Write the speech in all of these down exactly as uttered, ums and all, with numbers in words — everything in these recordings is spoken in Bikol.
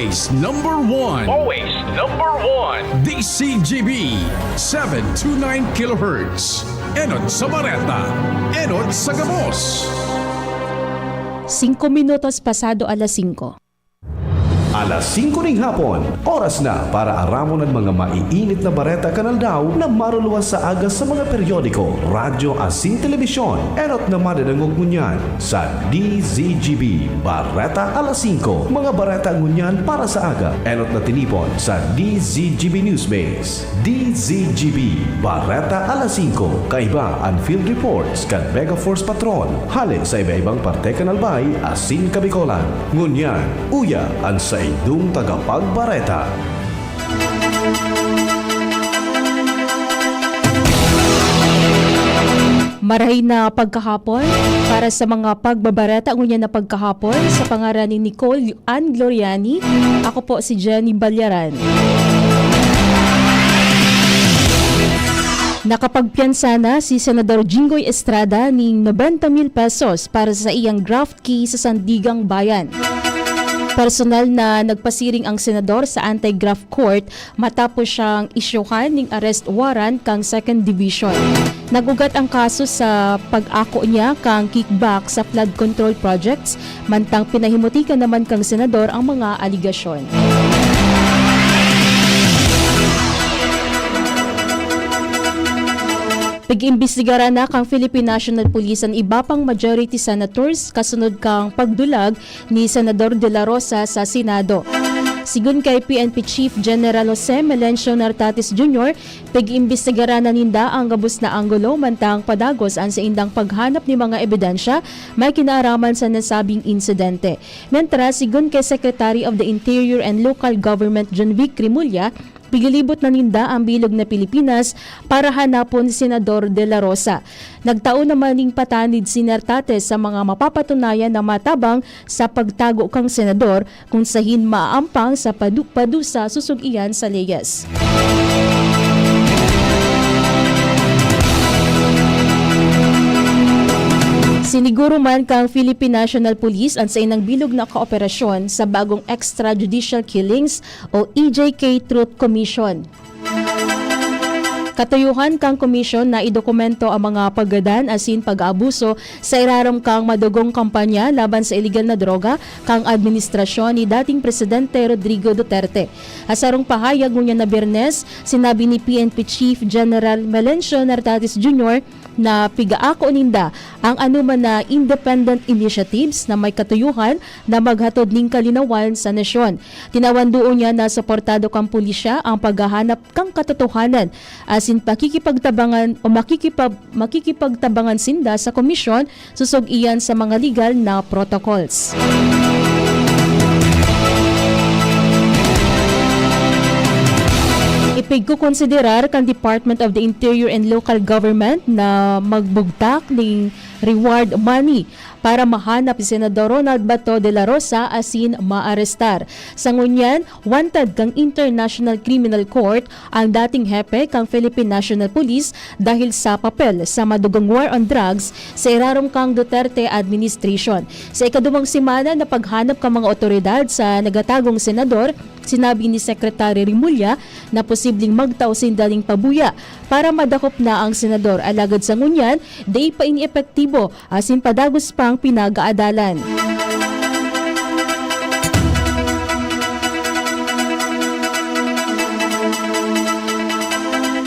Always number one. Always number one. D C G B, seven two nine kilohertz. Enot sa Bareta. Enot sa Gabos. Singko minutos pasado alas singko. Alas singko ning hapon, oras na para aramon an mga maiinit na bareta kan aldaw na maruluwas sa aga sa mga periodiko, radyo asin telebisyon. Enot na madadangog ngunyan sa D Z G B Bareta Alas Singko. Mga bareta ngunyan para sa aga. Enot na tinipon sa D Z G B Newsbase. D Z G B Bareta Alas Singko. Kaiba an field reports kan Mega Force Patrol. Hale sa iba-ibang parte kan Albay asin Kabicolan. Ngunyan, uya an saindong tagapagbareta. Marahay na pagkahapon. Para sa mga pagbabareta ngunyan na pagkahapon, sa pangaran ni Nicole Ann Gloriani, ako po si Jenny Balyaran. Nakapagpiyansa na si Senador Jinggoy Estrada ning nobenta mil pesos para sa iyang graft case sa Sandigang Bayan. Personal na nagpasiring ang senador sa anti-graft court matapos siyang isyuhan ning arrest warrant kan Second Division. Nag-ugat ang kaso sa pag-ako niya kan kickback sa flood control projects, mantang pinahimutikan naman kan senador ang mga aligasyon. Pag-iimbestigaran na kan Philippine National Police an iba pang majority senators kasunod kan pagdulag ni Senador De La Rosa sa Senado. Sigon kay P N P Chief General Jose Melencio Nartates Junior, pag-iimbestigaran na ninda ang gabos na anggulo mantang padagos an saindang paghanap nin mga ebidensya may kinaaraman sa nasabing insidente. Mentras, sigon kay Secretary of the Interior and Local Government John Vic Remulla, piglilibot na ninda ang bilog na Pilipinas para hanapon si Senador De La Rosa. Nagtao naman nin patanid si Nartates sa mga mapapatunayan na matabang sa pagtago kan senador, kun saen maaampang sa padu-, padusa susog iyan sa leyes. Siniguro man kan Philippine National Police an saindang bilog na kooperasyon sa bagong extrajudicial killings o E J K Truth Commission. Katuyohan kan komisyon na idokumento ang mga paggadan asin pag-aabuso sa irarom kan madugong kampanya laban sa iligal na droga kan administrasyon ni dating Presidente Rodrigo Duterte. Sa sarong pahayag ngunyan na Biyernes, sinabi ni P N P Chief General Melencio Nartates Junior na pigaako ninda ang anoman na independent initiatives na may katuyohan na maghatod nin kalinawan sa nasyon. Tinawan duon niya na suportado kan pulisya ang paghahanap kan katotohanan asin pakikipagtabangan o makikipag-, makikipagtabangan sinda sa komisyon susog iyan sa mga legal na protocols. Ipigkokonsiderar kan Department of the Interior and Local Government na magbugtak nin reward money para mahanap si Senador Ronald Bato de la Rosa asin maarestar. Sa ngunyan, wanted kan International Criminal Court ang dating hepe kan Philippine National Police dahil sa papel sa madugong war on drugs sa irarom kan Duterte administration. Sa ikaduwang semana na paghanap kan mga otoridad sa nagatagong senador, sinabi ni Secretary Remulla na posibleng magtao sinda nin pabuya para madakop na ang senador, alagad sa ngunyan, dai pa ini epektibo asin padagos pang pinag-aadalan.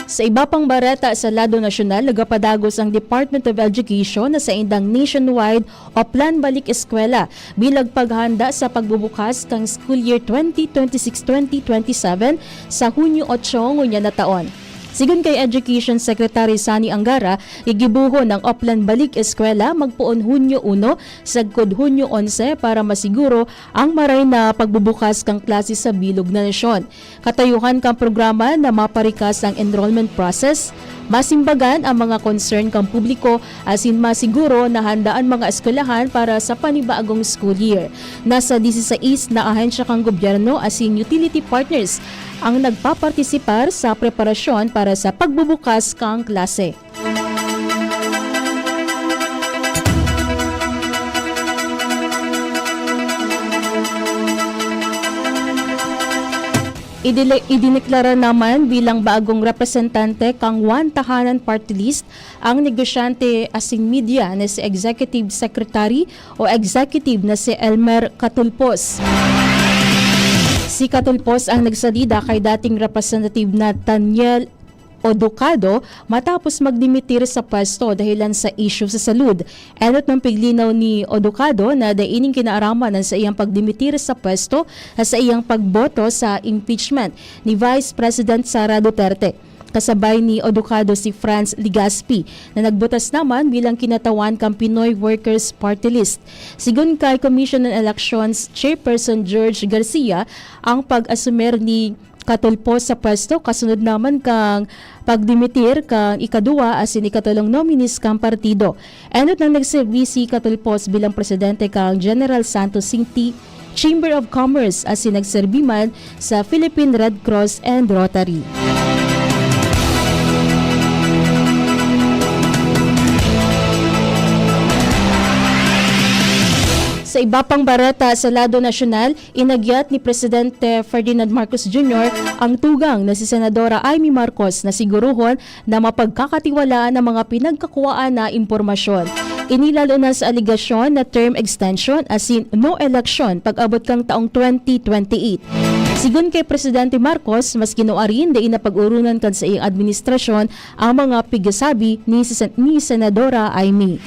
Sa iba pang bareta sa lado nasyonal, nagapadagos ang Department of Education na saindang nationwide Oplan Balik Eskwela bilang paghahanda sa pagbubukas kan school year twenty twenty-six twenty twenty-seven sa Hunyo otso ngunyan na taon. Sigon kay Education Secretary Sonny Angara, gigibohon ang Oplan Balik Eskwela magpoon Hunyo uno sagkod Hunyo onse para masiguro ang maray na pagbubukas kan klase sa bilog na nasyon. Katuyohan kan programa na maparikas ang enrollment process, masimbagan ang mga concern kan publiko asin masiguro na handa an mga eskwelahan para sa panibagong school year. Nasa disisais na ahensya kan gobyerno asin utility partners ang nagpapartisipar sa preparasyon para sa pagbubukas kan klase. Idile-, idineklara naman bilang bagong representante kan One Tahanan Party List ang negosyante asin media na si Executive Secretary o Executive na si Elmer Catulpos. Si Catulpos ang nagsalida kay dating Representative Nathaniel Oducado matapos magdimitir sa pwesto dahilan sa isyu sa salud. Enot man piglinaw ni Oducado na dai nin kinaaraman an saiyang pagdimitir sa pwesto sa saiyang pagboto sa impeachment ni Vice President Sara Duterte. Kasabay ni Oducado si Franz Legaspi na nagbutas naman bilang kinatawan kan Pinoy Workers Party List. Sigon kay Commission on Elections Chairperson George Garcia, ang pag-asumer ni Catulpos sa pwesto kasunod naman kan pagdimitir kan ikaduwa asin ikatolong nominees kan partido. Enot nang nagserbi si Catulpos bilang presidente kan General Santos City Chamber of Commerce asin nagserbi man sa Philippine Red Cross and Rotary. Sa iba pang bareta sa lado nasyonal, inagyat ni Presidente Ferdinand Marcos Junior ang tugang na si Senadora Imee Marcos na siguruhon na mapagkakatiwalaan ang mga pinagkakuwaan na impormasyon. Ini lalo na sa alegasyon na term extension asin no election pag-abot kan taong twenty twenty-eight. Sigon kay Presidente Marcos, mas kinuarin dai na pag-urunan kan saiyang administrasyon ang mga pigsasabi ni Sen-, ni Senadora Imee.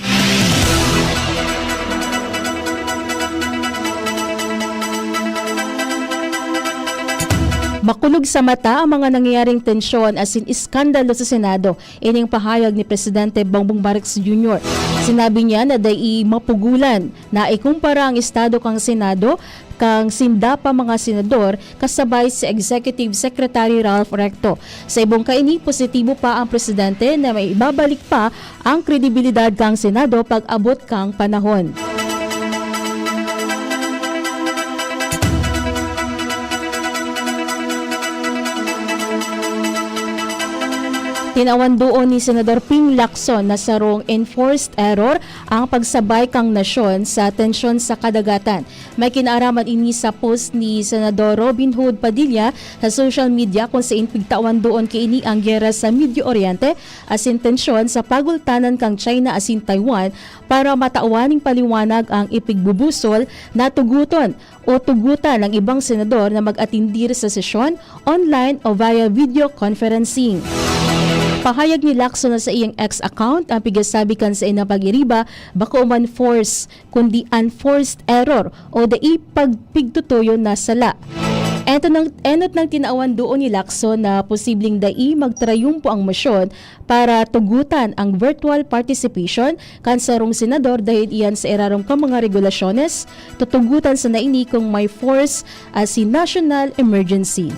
Makulog sa mata ang mga nangyayaring tensyon asin iskandalo sa Senado. Ining pahayag ni Presidente Bongbong Marcos Junior. Sinabi niya na dai mapugulan na ikumpara ang estado kan Senado kan sinda pa mga senador kasabay si Executive Secretary Ralph Recto. Sa ibong kaini, positibo pa ang presidente na maibabalik pa ang kredibilidad kan Senado pag-abot kan panahon. Tinawan duon ni Senador Ping Lacson na sarong enforced error ang pagsabay kan nasyon sa tensyon sa kadagatan. May kinaaraman ini sa post ni Senador Robin Hood Padilla sa social media, kung sain pigtawan duon kaini ang gera sa Medio Oriente asin tensyon sa pagultanan kan China asin Taiwan para matawan nin paliwanag ang ipigbubusol na tugoton o tugotan ang ibang senador na mag-atendir sa sesyon online o via video conferencing. Pahayag ni Lacson na sa iyang X account, ang pigsasabi kan saiyang pag-iriba bako man force, kundi unforced error o dai pagpigtutuyon na sala. Enot nang, enot nang tinawan duon ni Lacson na posibleng dai magtrayumpo ang mosyon para tugotan ang virtual participation kan sarong senador dahil iyan sa irarom kan mga regulasyones, tutugotan sana ini kung may force asin national emergency.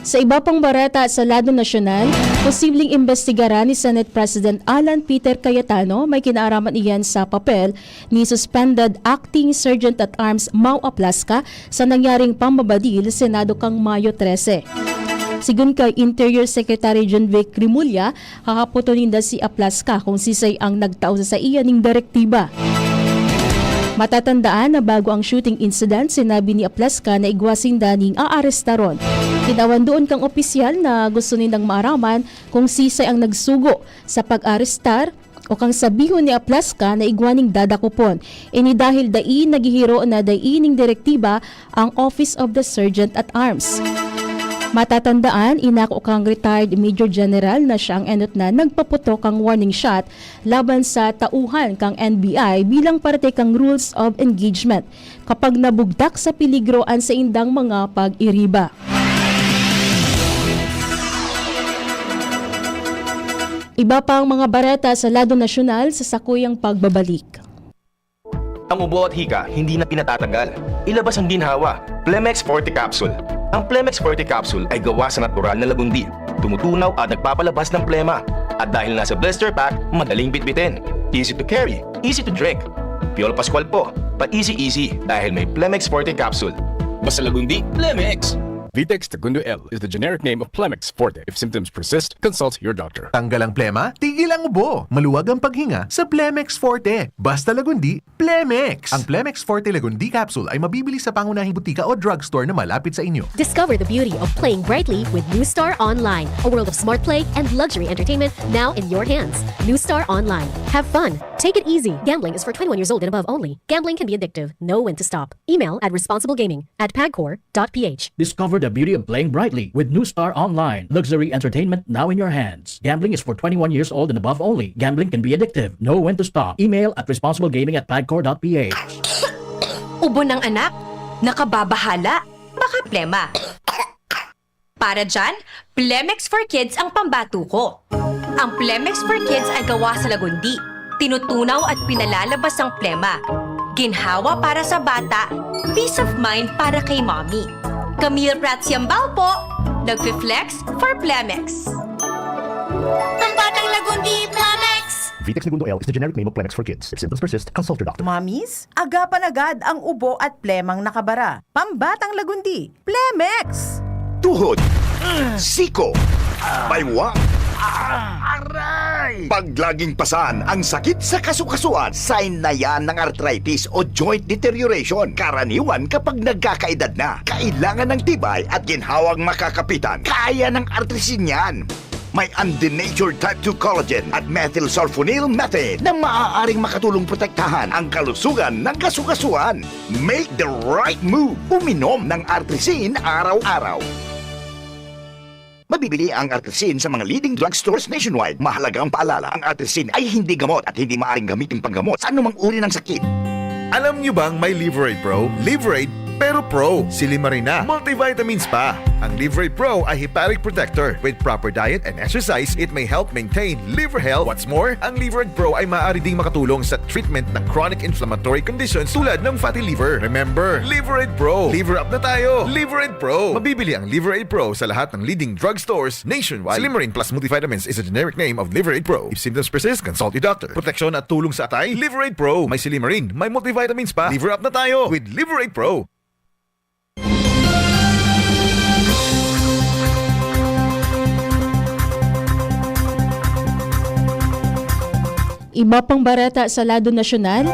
Sa iba pang bareta sa lado nasyonal, posibleng imbestigaran ni Senate President Alan Peter Cayetano, may kinaaraman iyan sa papel ni Suspended Acting Sergeant at Arms Mau Aplasca sa nangyaring pambabadil sa Senado kang Mayo trese. Sigon kay Interior Secretary John Vic Remulla, hahapoton ninda si Aplasca kung sisay ang nagtao sa saiya ning direktiba. Matatandaan na bago ang shooting incident, sinabi ni Aplasca na igwa sinda ning aarestaron. Tinawan duon kang opisyal na gusto nindang maaraman kung sisay ang nagsugo sa pag-arestar o kang sabihon ni Aplasca na igwa ning dadakopon. Ini dahil dai naghihiro na dai ning direktiba ang Office of the Sergeant at Arms. Matatandaan, inako kang retired Major General na siya ang enot na nagpaputok kang warning shot laban sa tauhan kang N B I bilang parte kang Rules of Engagement kapag nabugtak sa peligro an saindang mga pag-iriba. Iba pang mga bareta sa lado nasyonal sa sakuyang pagbabalik. Ang ubo at hika, hindi na pinatatagal. Ilabas ang ginhawa. Plemex Forte Capsule. Ang Plemex Forte Capsule ay gawa sa natural na lagundi. Tumutunaw at nagpapalabas ng plema. At dahil nasa blister pack, madaling bitbitin. Easy to carry, easy to drink. Piolo Pascual po, pa-easy-easy dahil may Plemex Forte Capsule. Basta lagundi, Plemex! Vitex Segundo L is the generic name of Plemex Forte. If symptoms persist, consult your doctor. Tanggal ang plema, tigil ang ubo. Maluwag ang paghinga sa Plemex Forte. Basta Lagundi, Plemex! Ang Plemex Forte Lagundi Capsule ay mabibili sa pangunahing butika o drugstore na malapit sa inyo. Discover the beauty of playing brightly with New Star Online, a world of smart play and luxury entertainment now in your hands. New Star Online. Have fun. Take it easy. Gambling is for twenty-one years old and above only. Gambling can be addictive. Know when to stop. Email at responsiblegaming at pagcor dot ph. Discover the beauty of playing brightly with New Star Online. Luxury entertainment now in your hands. Gambling is for twenty-one years old and above only. Gambling can be addictive. Know when to stop. Email at responsiblegaming at pagcor dot ph. Ubo ng anak? Nakababahala? Baka plema. Para dyan, Plemex for Kids ang pambato ko. Ang Plemex for Kids ay gawa sa lagundi. Tinutunaw at pinalalabas ang plema. Ginhawa para sa bata, peace of mind para kay mommy. Camille Prats Yambal po, nagfi-flex for Plemex. Ang batang lagundi, Plemex! Vitex Segundo L is the generic name of Plemex for kids. If symptoms persist, consult your doctor. Mamis, agapan agad ang ubo at plemang nakabara. Pambatang lagundi, Plemex! Tuhod, siko, baywang, aray! Pag laging pasan ang sakit sa kasukasuan, sign na yan ng arthritis o joint deterioration. Karaniwan kapag nagkakaedad na, kailangan ng tibay at ginhawang makakapitan. Kaya ng artrisin yan. May undenatured type two collagen at methylsulfonyl methane na maaaring makatulong protektahan ang kalusugan ng kasukasuan. Make the right move. Uminom ng Artrisin araw-araw. Mabibili ang Artrisin sa mga leading drugstores nationwide. Mahalagang paalala, ang Artrisin ay hindi gamot at hindi maaaring gamitin panggamot sa anumang uri ng sakit. Alam nyo bang may Liver Aid Pro? Liver Aid, pero Pro. Silimarina, multivitamins pa. Ang Liver Aid Pro ay hepatic protector. With proper diet and exercise, it may help maintain liver health. What's more, ang Liver Aid Pro ay maaari ding makatulong sa treatment ng chronic inflammatory conditions tulad ng fatty liver. Remember, Liver Aid Pro. Liver up na tayo. Liver Aid Pro. Mabibili ang Liver Aid Pro sa lahat ng leading drugstores nationwide. Silimarin Plus Multivitamins is a generic name of Liver Aid Pro. If symptoms persist, consult your doctor. Proteksyon at tulong sa atay, Liver Aid Pro. May silimarin, may multivitamins pa. Liver up na tayo with Liver Aid Pro. Iba pang bareta sa lado nasyonal,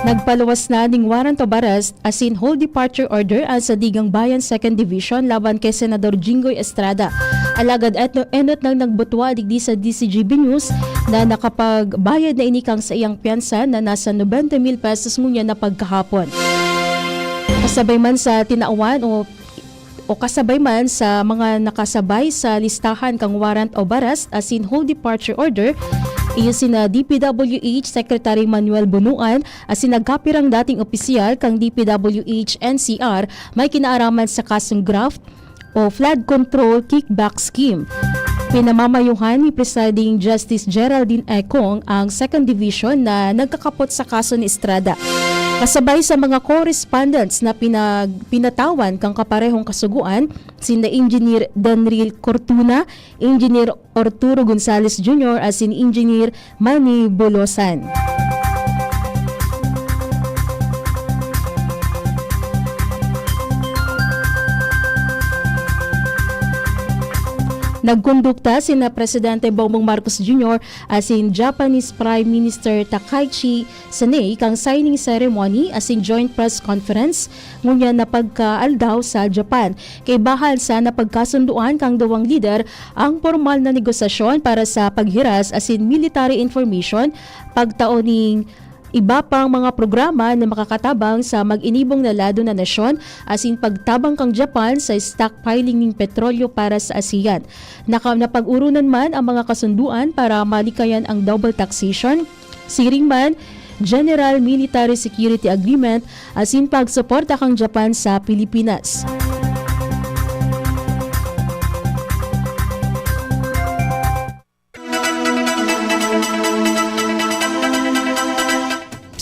nagpaluwas na ning warrant of arrest asin whole departure order ang Sandiganbayan Second Division laban kay Senador Jinggoy Estrada. Alagad etno enot nang nagbutwa digdi sa D C G B News na nakapagbayad na ini kang saiyang piyansa na nasa nobenta mil pesos ngunyan na pagkahapon. Kasabay man sa tinawan o o kasabay man sa mga nakasabay sa listahan kan warrant of arrest asin whole departure order, iyo sina D P W H Secretary Manuel Bonoan asin nagkapirang dating opisyal kan D P W H N C R may kinaaraman sa kasong graft o flood control kickback scheme. Pinamamayuhan ni Presiding Justice Geraldine Econg ang Second Division na nagkakapot sa kaso ni Estrada. Kasabay sa mga correspondents na pinag-, pinatawan kan kaparehong kasugoan, sina Engineer Danril Cortuna, Engineer Arturo Gonzales Junior asin Engineer Manny Bolosan. Nagkondukta sina Presidente Bongbong Marcos Junior asin Japanese Prime Minister Takaichi Sanae kan signing ceremony asin joint press conference ngunyan na pagkaaldaw sa Japan. Kaibahan sa napagkasundoan kan duwang lider ang pormal na negosasyon para sa paghiras asin military information, pagtao ning iba pang mga programa na makakatabang sa mag-inibong na lado na nasyon asin pagtabang kan Japan sa stockpiling ning petrolyo para sa ASEAN. Naka-, napag-urunan man ang mga kasunduan para malikayan ang double taxation, siring man, General Military Security Agreement asin pagsuporta kan Japan sa Pilipinas.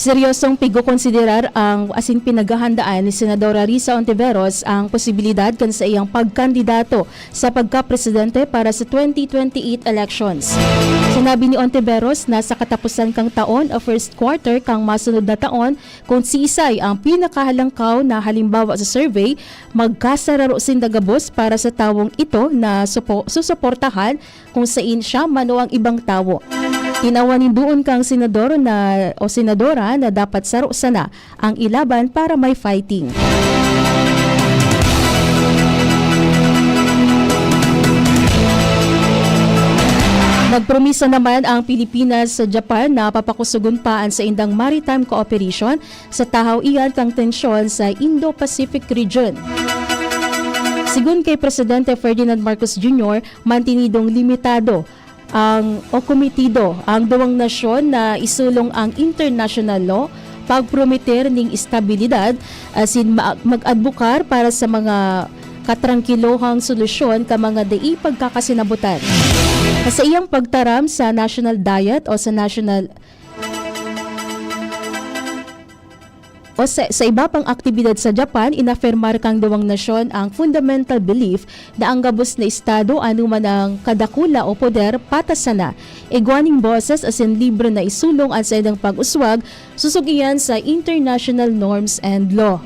Seryosong pigkokonsiderar ang asin pinaghahandaan ni Senadora Risa Ontiveros ang posibilidad kan saiyang pagkandidato sa pagkapresidente para sa twenty twenty-eight elections. Sinabi ni Ontiveros na sa katapusan kang taon o first quarter kang masunod na taon, kung siisay ang pinakahalangkaw na halimbawa sa survey, magkasararo sinda gabos para sa tawong ito na supo-, susuportahan kung sain siya man o ang ibang tawo. Tinawan nin duon kang senador na, o senadora na dapat saro sana ang ilaban para may fighting. Nagpromiso naman ang Pilipinas sa Japan na papakusugon pa an saindang maritime cooperation sa tahaw iyan kang tensyon sa Indo-Pacific region. Sigon kay Presidente Ferdinand Marcos Junior, mantinidong limitado ang, o komitido ang duwang nasyon na isulong ang international law, pagprometer ning estabilidad, asin ma-, mag-adbokar para sa mga katrangkilohang solusyon ka mga dai pagkakasinabutan. Sa iyang pagtaram sa National Diet o sa National o sa, sa iba pang aktibidad sa Japan, inafirmar kang duwang nasyon ang fundamental belief na ang gabos na estado, ano man ang kadakula o poder, patas sana. Igwa ning boses asin libre na isulong an saindang pag-uswag, susog iyan sa international norms and law.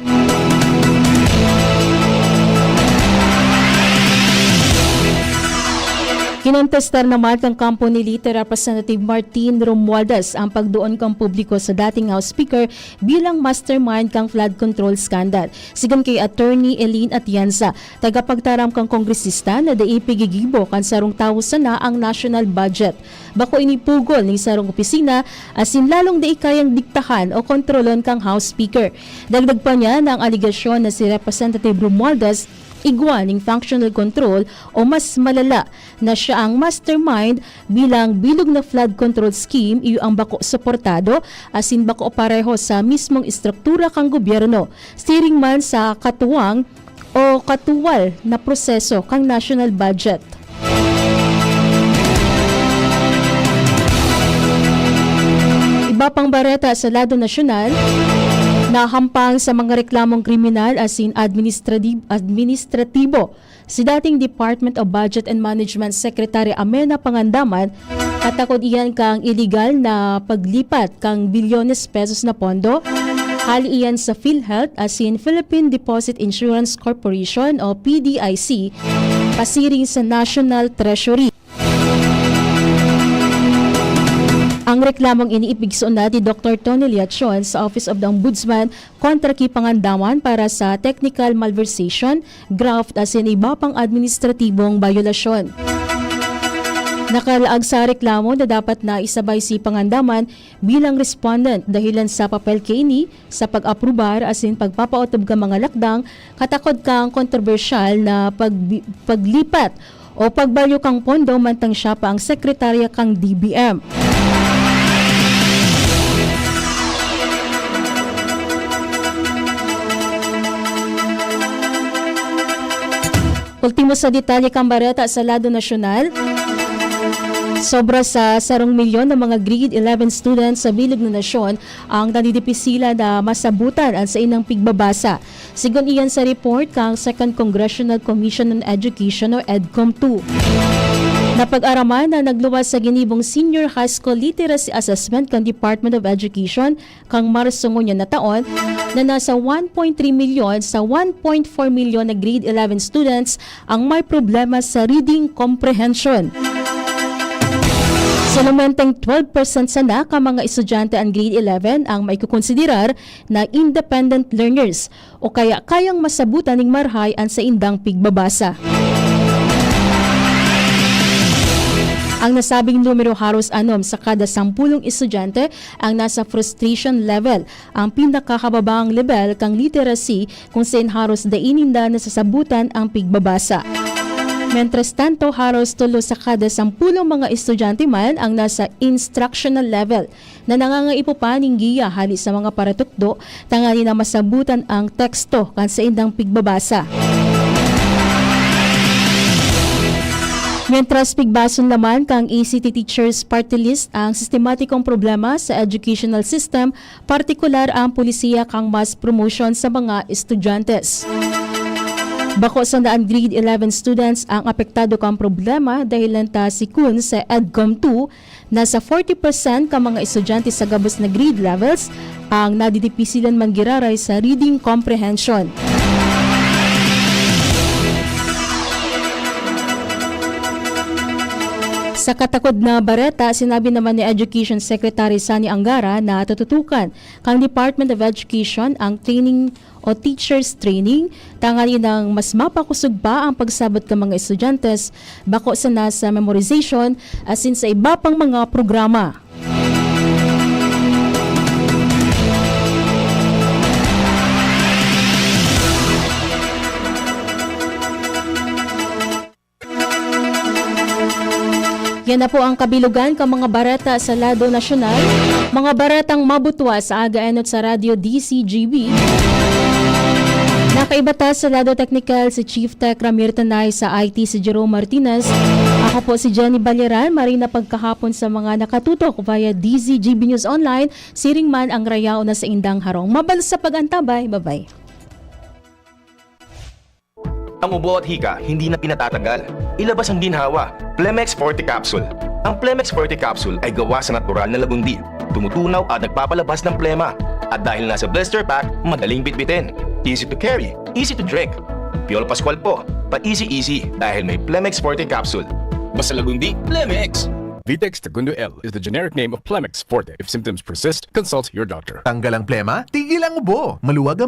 Kinontestar naman kang kampo ni Leyte Representative Martin Romualdez ang pagduon kang publiko sa dating House Speaker bilang mastermind kang flood control scandal. Sigon kay Attorney Eileen Atienza, tagapagtaram kang kongresista na dai pigigibo kan sarong tawo sana ang national budget. Bako ini pugol ning sarong opisina, asin lalong dai kayang diktahan o kontrolon kang House Speaker. Dagdag pa niya na ang alegasyon na si Representative Romualdez igwa ning functional control o mas malala na siya ang mastermind bilang bilog na flood control scheme, iyo ang bako suportado asin bako pareho sa mismong estruktura kan gobyerno, siring man sa katuwang o katuwal na proseso kan national budget. Iba pang bareta sa lado nasyonal, nahampang sa mga reklamong kriminal asin administradi-, administratibo si dating Department of Budget and Management Secretary Amena Pangandaman, katakod iyan kang iligal na paglipat kang bilyones pesos na pondo, hali iyan sa PhilHealth asin Philippine Deposit Insurance Corporation o P D I C, pasiring sa National Treasury. Ang reklamong ini ipigsuon na ni Doktor Tony Liachon sa Office of the Ombudsman kontra ki Pangandaman para sa technical malversation, graft asin iba pang administratibong bayolasyon. Nakalaag sa reklamo na dapat na isabay si Pangandaman bilang respondent dahilan sa papel kaini sa pag-aprobar asin pagpapaotob kan mga lakdang katakod kang kontrobersyal na pagbi-, paglipat o pagbalyo kang pondo mantang siya pa ang sekretarya kang D B M. Ultimo sa detalye kan bareta sa lado nasyonal. Sobra sa sarong milyon na mga grade eleven students sa bilog na nasyon ang nadidipisila na masabutan an saindang pigbabasa. Sigon iyan sa report kan Second Congressional Commission on Education o EDCOM two. Napag-araman na nagluwas sa ginibong Senior High School Literacy Assessment kan Department of Education kan Marso ngunyan na taon na nasa one point three milyon sa one point four milyon na grade eleven students ang may problema sa reading comprehension. Solamente twelve percent sana ka mga estudyante an grade eleven ang maikokonsiderar na independent learners o kaya kayang masabutan ning marhay an saindang pigbabasa. Ang nasabing numero haros anom sa kada sampulong estudyante ang nasa frustration level, ang pinakahababang lebel kan literacy kung sain haros dai ninda nasasabutan ang pigbabasa. Mientras tanto, haros tulo sa kada sampulong mga estudyante man ang nasa instructional level na nangangaipo pa nin giya hali sa mga paratukdo tanganing na masabutan ang teksto kan saindang pigbabasa. Mientras, pigbason naman kan A C T Teachers Party List ang sistematikong problema sa educational system, partikular ang polisiya kan mass promotion sa mga estudyante. Bako sana an grade eleven students ang apektado kan problema, dahilan ta si Kun sa EDCOM two, nasa forty percent kan mga estudyante sa gabos na grade levels ang nadidipisilan man giraray sa reading comprehension. Sa katakod na bareta, sinabi naman ni Education Secretary Sonny Angara na tututukan kan Department of Education ang training o teachers training, tanganing mas mapakosog pa ang pagsabot kan mga estudyante, bako sana sa memorization, asin sa iba pang mga programa. Yan na po ang kabilugan kan mga bareta sa lado nasyonal. Mga baretang mabutwa sa aga enot sa Radyo D C G B. Nakaiba ta sa lado teknikal si Chief Tech Ramir Tanay, sa I T si Jerome Martinez. Ako po si Jenny Baleran. Maray na pagkahapon sa mga nakatutok via D Z G B News Online. Siring man ang rayaw na saindang harong. Mabalos sa pag-antabay. Bye-bye. Ang ubo at hika, hindi na pinatatagal. Ilabas ang ginhawa. Plemex Forte Capsule. Ang Plemex Forte Capsule ay gawa sa natural na lagundi. Tumutunaw at nagpapalabas ng plema. At dahil nasa blister pack, madaling bitbitin. Easy to carry, easy to drink. Piolo Pascual po, pa-easy-easy dahil may Plemex Forte Capsule. Basta lagundi, Plemex! Vitex Tagundo L is the generic name of Plemex Forte. If symptoms persist, consult your doctor. Tanggal ang plema, tigil ang ubo. Maluwag ang